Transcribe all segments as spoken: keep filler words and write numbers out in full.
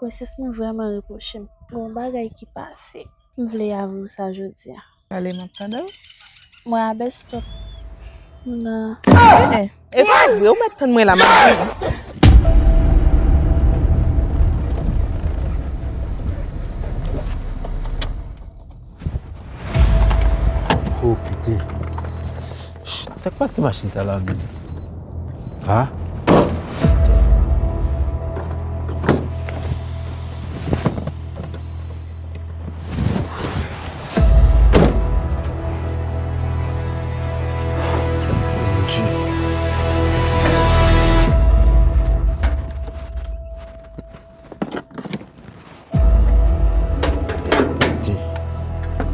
Prensès mwen vrèman repwoche m. Gen yon bagay ki pase. M vle avwe w sa jodi a. Ale, m ap tande w. Mwen a bèstòp. M nan Eh, eh, e pa vre, ou mèt tann mwen la, m ap vini. Oh, piten. Ch, sa k pase machin sa la menm? Ha?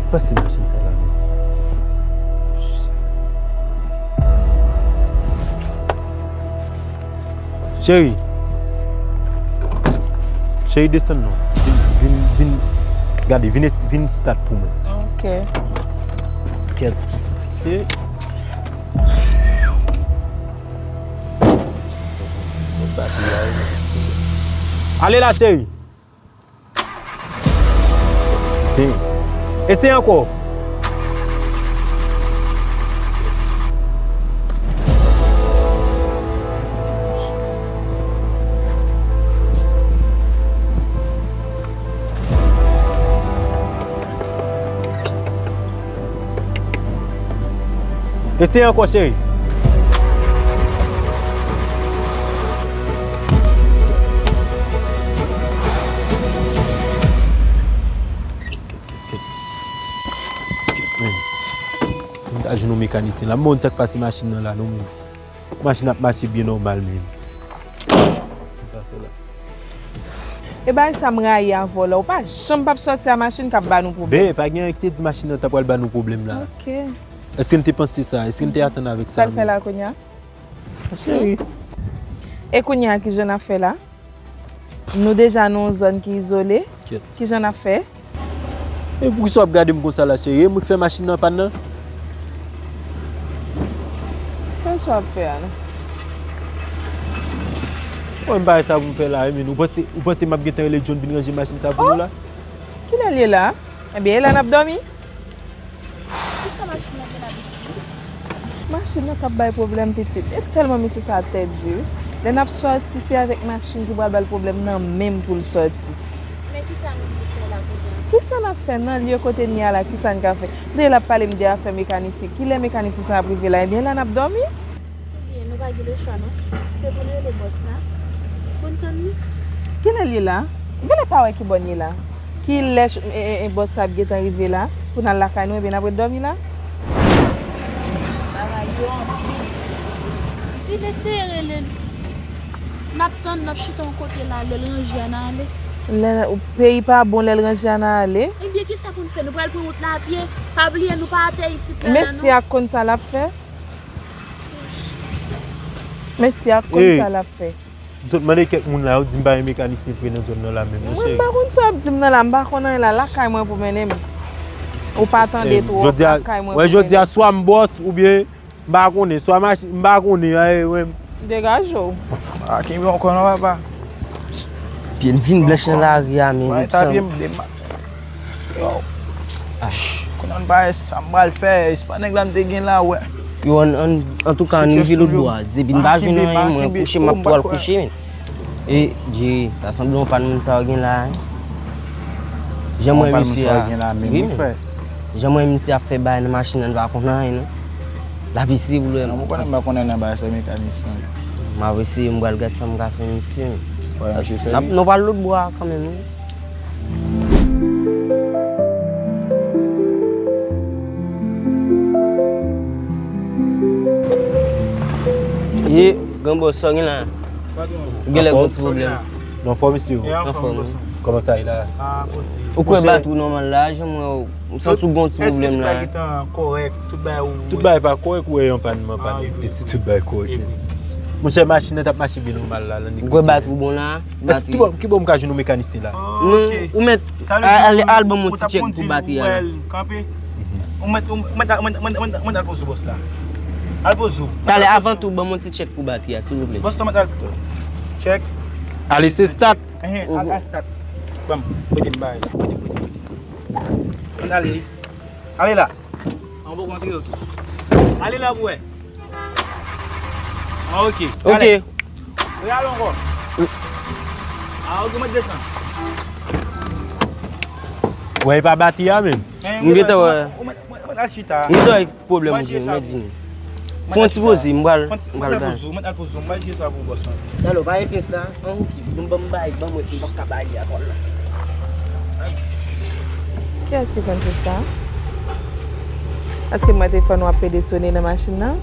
Pase machin sa la menm. Cheri. Cheri, desann non. Vin, vin, vin. Gade, vin, vin stat pou mwen. Ok. Kèt. Se. Ale la, cheri. Eseye ankò. Eseye ankò, cheri. M ta jwenn yon mekanisyen la. M pa konn sa k pase machin nan la non, men. Machin ap mache byen nòmal, men. E bagay sa m rayi avè w la, ou pa janm p ap sòti a machin k ap ba nou pwoblèm. Ben, pa gen anyen ki te di machin nan ta pral ba nou pwoblèm la. Ok. Èske n te panse sa? Èske n te atann avèk sa? Sa l fè la kounye a? Cheri. E kounye a, ki jan n ap fè la? Nou deja nan yon zòn ki izole. Kyèt. Ki jan n ap fè? E poukisa w ap gade m konsa la, cheri? E mwen ki fè machin nan pann nan? Fè sa w ap fè a, non. Mwen, m pa wè sa pou m fè la, wi, men ou panse, ou panse m ap gentan rele John vin ranje machin sa pou nou la? Kilè l ye la? Ebyen, e la n ap dòmi? Kisa machin nan gen la, Bisti? Machin nan t ap bay pwoblèm, pitit. E tèlman mesye sa a tèt di, wi. Lè n ap sòti, se avèk machin ki pral ba l pwoblèm nan menm pou l sòti. Men kisa nou vle fè la kounye a? Kisa n ap fè nan lye kote n ye a la? Kisa n ka fè? M tande l ap pale m de afè mekanisyen. Kilè mekanisyen sa ap rive la? Ebyen, la n ap dòmi. Ebyen, nou pa gen lechwa, non. Se pou n rele bòs la. Pou n tann li. Kilè l ye la? M genlè pa wè ki bò n ye la. Kilè ch-, e, e, e, bòs sa ap gentan rive la? Pou n al lakay nou, ebyen, n ap ret dòmi la? Bagay yo anpil. Ti lè eseye rele l. N ap tann, n ap chita yon kote la, lè l ranje a n ale. Lè, peyi pa bon, lè l ranje a n ale. Ebyen, kisa pou n fè? Nou pral pran wout la a pye. Pa bliye, nou pa atè isit la, la, non. Mesye a konn sa l ap fè. Mesye a konn sa l ap fè. M sot mande kèk moun la, yo di m pa gen mekanisyen vre nan zòn nan la menm, non, cheri. Mwen, m pa konn sa w ap di m nan la, m pa konn anyen la, lakay mwen pou mennen m. Ou pa tande twòp, lakay mwen pou mennen m. Jodi a, swa m bòs oubyen m pa konnen, swa machin, m pa konnen, a, e, wè m. Degaje w. A, kenbe w ankò non, papa. Pye m vin blanch nan lari a, men, Lipsan. Yo. Kounye a m pa wè sa m pral fè, espas nèg la m te gen la, wè. Yo, an, an, antouka, ann rive lòt bò a. Depi m pa jwenn anyen, mwen kouche, m ap tou al kouche, men. E, Jerry, ta sanble yon pa n moun sa yo gen la, en. Jan mwen misye a, wi, men. Jan mwen misye ap fè bagay nan machin nan, n pa konn anyen, non. L ap eseye pou l wè. Non, mwen konnen m pa konn anyen nan bagay sa, mekanisyen. M ap eseye, m pral gad sa m ka fè misye, men. N ap, nou pral lòt bò a kanmenm, wi. Ye, gran bòs, sa w gen la? Ou genlè gen yon ti pwoblèm. Nan fòm isi, wi. Nan fòm, wi. Kòman sa ye la? Ou kwè batri w nòmal la, jan mwen, m santi w gen yon ti pwoblèm la. Tout bagay pa kòrèk, ou wè yon pa n, man, pa n, si tout bagay kòrèk. Monchè, machin nan t ap mache byen nòmal la, lan. Ou kwè batri w bon la? Èske ki bò, ki bò m ka jwenn yon mekanisyen la? Non, ou mèt al, al ban m yon ti tchèk pou batri a la. Ou mèt, ou mèt, ou mèt, ou mèt, ou mèt, ou mèt al poze w, bòs la. Al poze w. Talè, avan tou, ban m yon ti tchèk pou batri a, silvouplè. Bòs la, mèt al tchèk. Ale, se stat. Enhen, al, al stat. Ban m, prete m bagay la. Prete, prete, prete. Ann ale. Ale la. An bon kontre, ok. Ale la pou wè. Ah, ok. Ok. Ale. Reyale ankò. Ah, ok, mwen desann. Wè, e pa batri a menm. M gentan wè. Ou mèt, ou mèt, ou mèt al chita. M gentan wè pwoblèm ou gen, m mèt vini. Fè yon ti poze, m pral, m pral bay. Mwen al poze, mwen al poze, mwen al jere sa pou bòs mwen. Alo, pa gen pyès la? An, ok. Bon, ban m bay, ban mwen, si m p ap ka bay li a kòl la. Kiyès ki Francisca? Èske m wè telefòn w ap pede sone nan machin nan?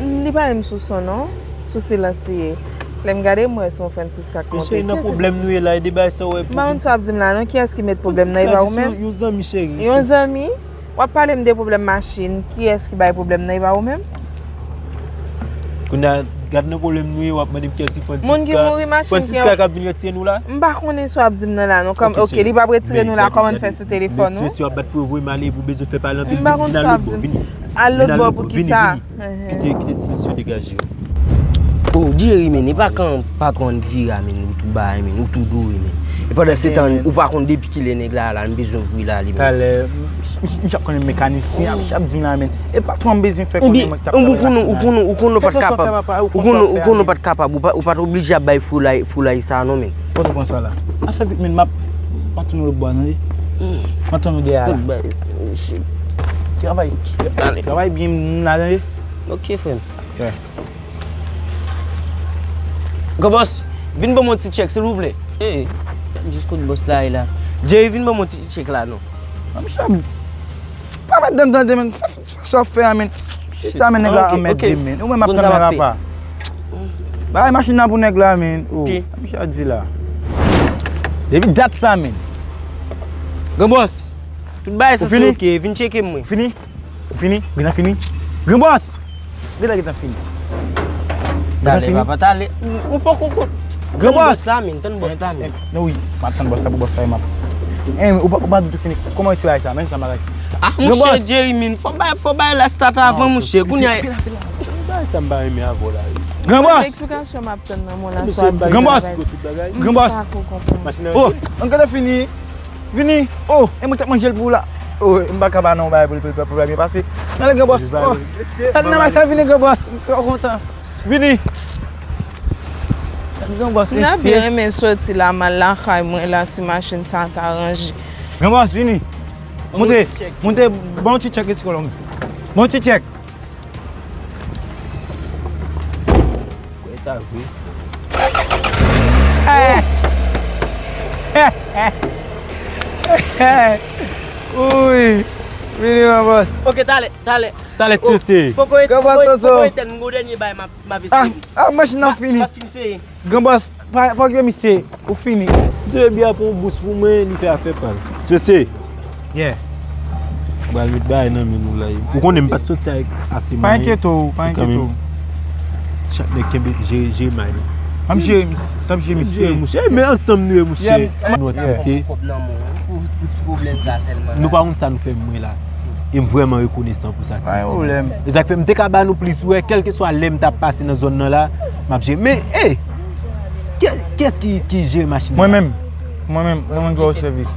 Li pa menm sou son non, sou silans li ye. Lè m gade m wè se yon Francisca k monte. Cheri, nan pwoblèm nou ye la, e de bagay sa w wè pou. M pa konn sa w ap di m la non, kiyès ki met pwoblèm nan, e pa ou menm? Yon zanmi, cheri. Yon zanmi? W ap pale m de pwoblèm machin, kiyès ki bay pwoblèm nan, e pa ou menm? Kounye a, gad nan pwoblèm nou ye, w ap mande m kiyès ki Francisca. Moun ki mouri, machin ki. Francisca k ap vin retire nou la? M pa konnen sa w ap di m nan la non. Kòm, ok, li p ap retire nou la, kòman n fè sou telefòn ou? Mesye ap bat pou yo voye m ale, pou bezwen fè pale anpil, vin al lòtbò, vini. Al lòtbò pou kisa? Kite, kite ti mesye degaje yo. Oh, Jerry, men, e pa kan patwon an vire a, men, ou tou bay, men, ou tou dure, men. E pandan se tan, ou pa konn depi kilè nèg la la, m bezwen voye l ale, men. Talè, m, m, m ap konnen mekanisyen, ap, ap di m la, men. E patwon an bezwen fè konnen mwen ki t ap travay la. Ou konnen, ou konnen, ou konnen ou pa t kapab. Ou konnen, ou konnen ou pa t kapab, ou pa, ou pa t oblije ap bay foulay, foulay sa non, men. Kote w pran sa la? Afè vit, men, m ap, m ap tounen lòtbò a, tande. M ap tann ou dèyè a la. Travay. Travay byen, m la, tande. Ok, frè m. Yeah. Gran bòs, vin ban m yon ti tchèk, silvouplè. Ey, jis kote bòs la ye la. Jerry, vin ban m yon ti tchèk la, non. Mwen, misye ap, pa mèt dan m tande, men. Fè, fè sa w fè a, men. Chita, men, nèg la anmède m, men. Ou menm ap tann rapa. Bagay machin nan pou nèg la, men. Oh, misye ap di la. Depi dat sa, men. Gran bòs, tout bagay sanse ok, vin tcheke m, wi. Ou fini? Ou fini? Ou gentan fini? Gran bòs! Gentan, gentan fini. Talè, papa, talè. Ou, ou poko konn. Tann bòs la, men, tann bòs la, men. Non, wi, m ap tann bòs la pou bòs la, m ap. Eh, ou pa, ou pa di tou fini. Kòman retire bagay sa? Men sa bagay. Ah, mouche Jerry, men, fò bay, fò bay la stat avan, mouche. Kounye a. Pila, pila. Bagay sa m pa renmen avè w la, wi. Gran bòs! Eksplikasyon m ap tann nan, mon la. Gran bòs! Gran bòs! Oh, ann gentan fini. Vini. Oh, e mwen k t ap manje l pou ou la. Oh, m pa ka ba non bagay pou l, pou l, pou l byen pase. Nan, gran bòs. Oh, nan, nan, sa vini, gran bòs. M twò kontan. Vini. Gran bòs, mesye. M ta byen renmen soti la, m al lakay mwen la, si machin sa ta ranje. Gran bòs, vini. Moute, moute, bon ti tchèk, ti kolonm. Bon ti tchèk. Kwè ta vre. Wi. Vini, gran bòs. Ok, talè, talè. Talè, ti mesye. Poko etèn, poko etèn, m gon dènye bay, m ap, m ap eseye. Ah, ah, machin nan fini. M ap fin eseye. Gran bòs, pa, pa okipe misye, ou fini. Msye byen pran yon bous pou mwen, li fè afè pa l. Ti mesye. Yeah. Ou pral met bagay nan men nou la. Ou konnen m pa t soti avèk ase mwayen. Pa enkyete w, pa enkyete w. Chak nèg kenbe, jere, jere may li. Tanm jere, tanm jere misye. Mouche, men ansanm nou ye, mouche. Nou ti mesye. Pou, pou ti pwoblèm sa sèlman. Nou pa konn sa nou fè mwen la. E m vrèman rekonesan pou sa, ti mesye. Pa gen pwoblèm. E sa k fè m te ka ba nou plis, wè, kèlkeswa lè m t ap pase nan zòn nan la, m ap jere. Men, ey! Kiyès ki, ki jere machin nan? Mwen menm. Mwen menm, mwen menm ki ba w sèvis.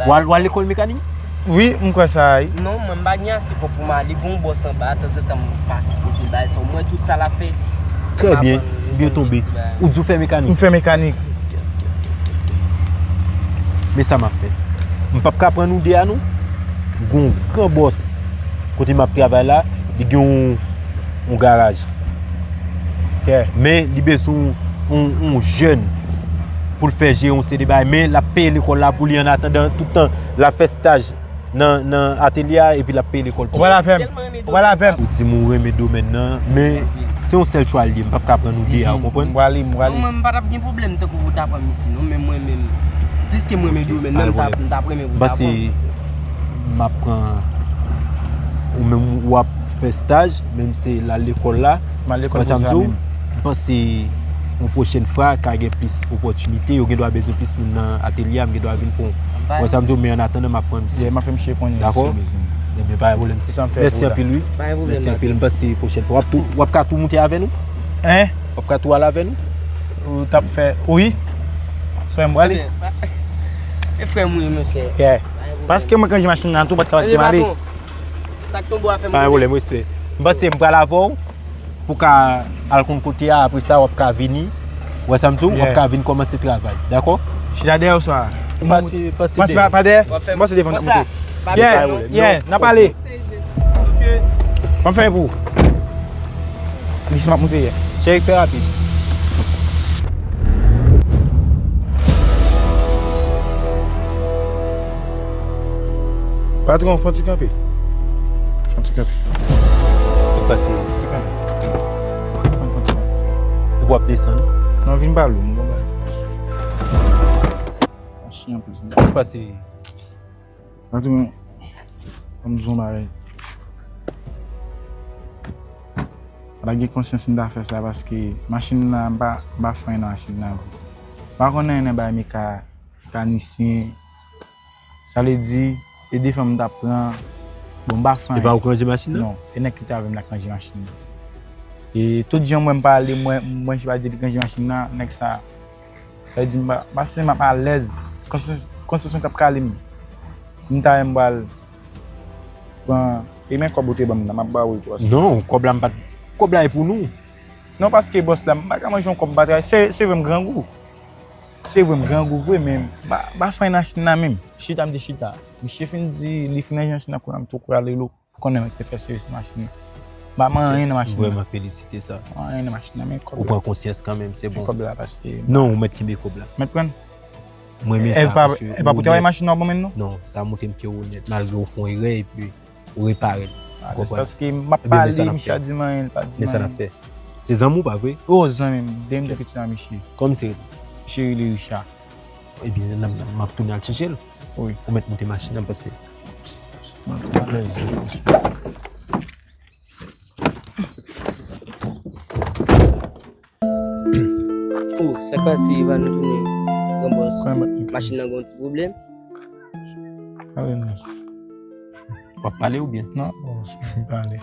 W al, w al lekòl mekanik? Wi, m kwè sa, wi. Non, mwen m pa gen ase kòb pou m ale, gon bòs anba, tanzantan m pase kote l bay sa, mwen tout sa l ap fè. Trè byen, byen tonbe. Ou di w fè mekanik? M fè mekanik. Men sa m ap fè. M p ap ka pran nou de a non. Gon gran bòs kote m ap travay la, li gen yon, yon garaj. Men li bezwen yon, yon jèn pou l fè jere yon seri de bagay. Men l ap peye lekòl la pou li annatandan, tout tan l ap fè staj nan, nan atelye a, epi l ap peye lekòl tou. Ou pral avè m. Ou pral avè m. Ou di m ou renmen domèn nan, men se yon sèl chwa l ye, m p ap ka pran nou de a, ou konprann? M pral li, m pral li. Non, mwen, m pa t ap gen pwoblèm tankou pou w ta pran misye, non, men mwen menm, piske m renmen domèn nan, m t ap, m t ap renmen pou w ta pran. M panse m ap pran ou menm, w ap fè staj, menm se l al lekòl la. M al lekòl pou sa menm. M panse yon pwochèn fwa ka gen plis opòtinite, yo gen dwa bezwen plis moun nan atelye a, m gen dwa vin pran w. Wè sa m di w, men annatandan m ap pran misye. Yeah, m ap fè misye konnen. Dakò? Ebyen, pa gen pwoblèm. Mèsi anpil, wi. Mèsi anpil. M panse pwochèn fwa w ap tou, w ap ka tou moute avè nou? Hein? W ap ka tou al avè nou? Ou t ap fè, wi. Frè m, w ale? E frè m wi, mesye. Yeah. Paske mwen k ranje machin nan tou, pa t ka kite m ale. Sa k tonbe a fè m. Pa gen pwoblèm, respè. M panse m pral avè w pou ka al konn kote a, apre sa w ap ka vini. Wè sa m di w, w ap ka vin kòmanse travay, dakò? Chita dèyè oswa? Pase, pase dèyè. Pa dèyè? M pase devan. Yeah, yeah, n ap ale. Ban m fè pou ou. Li se m ap moute yè. Cheri, fè rapid. Patwon, fè yon ti kanpe. Fè yon ti kanpe. Fè pase. Ti kanpe. Fè yon ti kanpe. Ou ap desann? Non, vin pale, m konn pale. Machin an plis. Fè pase. Patwon, ban m di w yon bagay. Pa ta gen konsyans m ta fè sa paske machin nan, m pa, m pa fè anyen nan machin nan vre. M pa konn anyen nan bagay meka-, mekanisyen. Sa vle di, e de fanm m t ap pran, bon, m pa fè anyen. E pa ou k ranje machin nan? Non, e nèg ki te avè m la k ranje machin nan. E tout jan mwen m pale, mwen, mwen chita di li k ranje machin nan, nèg sa. Sa vle di m pa, m pa santi m ap alèz. Konsyans, konsyans mwen t ap kale m. M ta renmen pral pran, e men kòb ou te ban m nan, m ap ba ou l tou. Non, kòb la m pa t, kòb la e pou nou. Non, paske bòs la, m pa ka manje yon kòb m pa travay. Se, se vre m grangou. Se vre m grangou vre, men m pa, m pa fè anyen nan machin nan menm. Chita m te chita. Misye fin di, li fin ranje machin nan kounye a, m tou kouri al rele w. Ou konnen mwen te fè sèvis machin nan. M pa manyen anyen nan machin nan. Vrèman felisite sa. Manyen anyen nan machin nan, men kòb la. Ou pran konsyans kanmenm, se bon. Kòb la pase. Non, ou mèt kenbe kòb la. Mèt pran? Mwen renmen sa, paske ou onèt. E pa pou travay machin nan w ban mwen non? Non, sa montre m ke ou onèt, malgre ou fè yon erè epi ou repare l. Ou konprann? Paske m ap pale, misye a di m anyen, li pa di m anyen. Men sa n ap fè. Se zanmi w pa vre? Oh, zanmi m, depi m te piti nan misye. Kòman se rele? Misye rele Richard. Ebyen, n ap, n ap, m ap tounen al chèche l. Wi. Ou mèt moute machin nan, pase. Oh, sa k pase, Eva, nou tounen, gran bòs? Machin nan gen yon ti pwoblèm. Pale non. W ap pale oubyen? Non, bòs, m pale.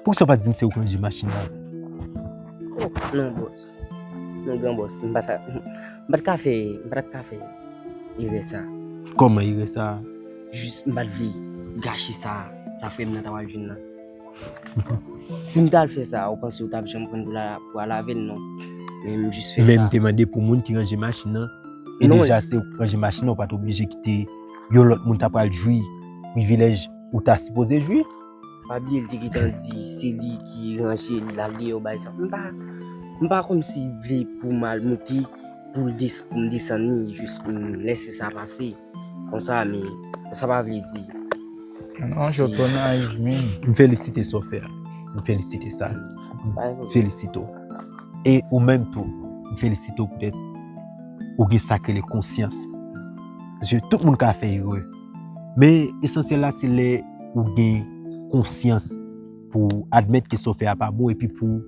Poukisa w pa di m se ou k ranje machin nan? Oh, non, bòs. Non, gran bòs, m pa ta, m pa t ka fè, m pa t ka fè erè sa. Kòman erè sa? Jis, m pa t vle gache sa, sa frè m nan ta pral jwenn nan. Si m t al fè sa, ou panse ou t ap janm pran pou la, pou al avè l, non. Men m jis fè sa. Men m te mande pou moun ki ranje machin nan. E deja, se ou k ranje machin nan, ou pa t oblije kite yon lòt moun ta pral jwi privilèj ou ta sipoze jwi. Pa bliye, l te gentan di se li ki ranje, l al deyò bay sa. M pa, m pa kòmsi vle pou m al moute, pou l des-, pou m desann li, jis pou m lèse sa pase. Konsa, men sa pa vle di. An, an, Jòtò nayiv, men. M felisite sa w fè a. M felisite sa. M felisite w. E ou menm tou, m felisite w poutèt ou gen sa k rele konsyans. Paske tout moun ka fè erè. Men esansyèl la, se lè ou gen konsyans pou admèt ke sa w fè a pa bon epi pou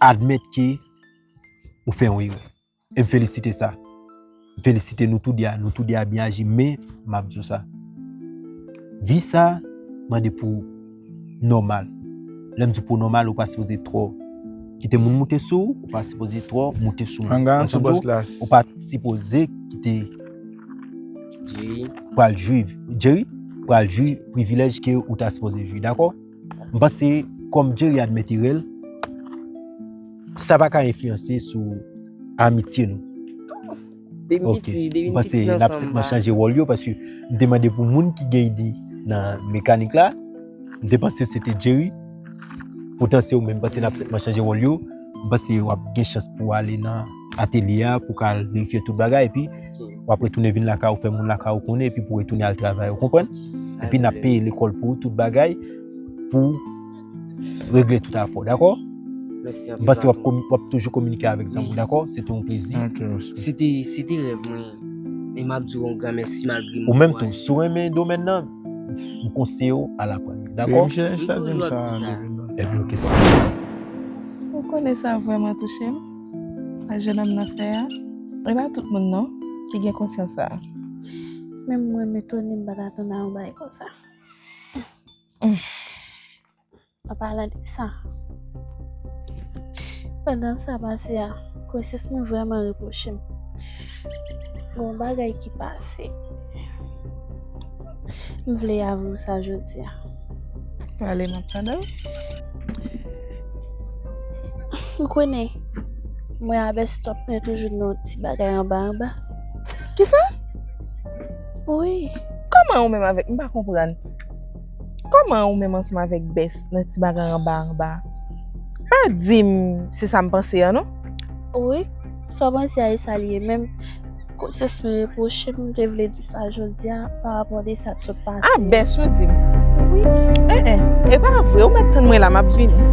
admèt ke ou fè yon erè. E m felisite sa. M felisite nou tou de a. Nou tou de a byen aji, men m ap di w sa. Vi sa mande pou w nòmal. Lè m di pou w nòmal, ou pa sipoze twò kite moun moute sou ou, ou pa sipoze twò moute sou moun. Ou pa sipoze kite Jerry pral jwi, Jerry pral jwi privilèj ke ou ta sipoze jwi, dakò? M panse, kòm Jerry admèt erè l, sa pa ka enfliyanse sou amitye nou. Depi m piti, depi m piti n ansanm. M panse n ap senpman chanje wòl yo, paske m te mande pou moun ki gen ide nan mekanik la, m te panse se te Jerry. Poutan se ou menm, m panse n ap senpman chanje wòl yo. M panse w ap gen chans pou w ale nan atelye a, pou w ka al verifye tout bagay, epi w ap retounen vin lakay ou, fè moun lakay ou konnen, epi pou w retounen al travay, ou konprann? Epi n ap peye lekòl pou ou, tout bagay, pou w regle tout afè w, dakò? M panse w ap komi-, w ap toujou kominike avèk zanmi w, dakò? Se te yon plezi. Se te, se te rèv mwen. E m ap di w yon gran mèsi malgre m... Ou menm tou, si w renmen domèn nan, m konseye w al aprann li, dakò? Ebyen, ok, sa. Ou konnen sa vrèman touche m, sa jennonm nan fè a. E pa tout moun non ki gen konsyans sa a. Menm mwen, m etone m pa t atann a yon bagay konsa. An palan de sa, pandan sa pase a, gwosès mwen vrèman repwoche m. Gon bagay ki pase. M vle avè w sa jodi a. Pale, m ap tande w. Ou konnen, mwen a Bèstòp, nou toujou nan yon ti bagay anba anba. Kisa? Wi. Kòman ou menm avèk, m pa konprann. Kòman ou menm ansanm avèk Bès nan ti bagay anba anba? Pa di m se sa m panse an, non. Wi, sa w panse a, e sa l ye menm. Konsyans mwen repwoche m, m te vle di sa jodi a pa rapò de sa k sot pase. A, Bès ou di m? Wi. En, en, e pa vre, ou mèt tann mwen la, m ap vini.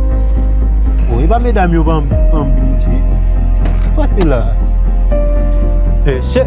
O, e pa medam yo ban m, ban m vin di. Sa k pase la? E, chè.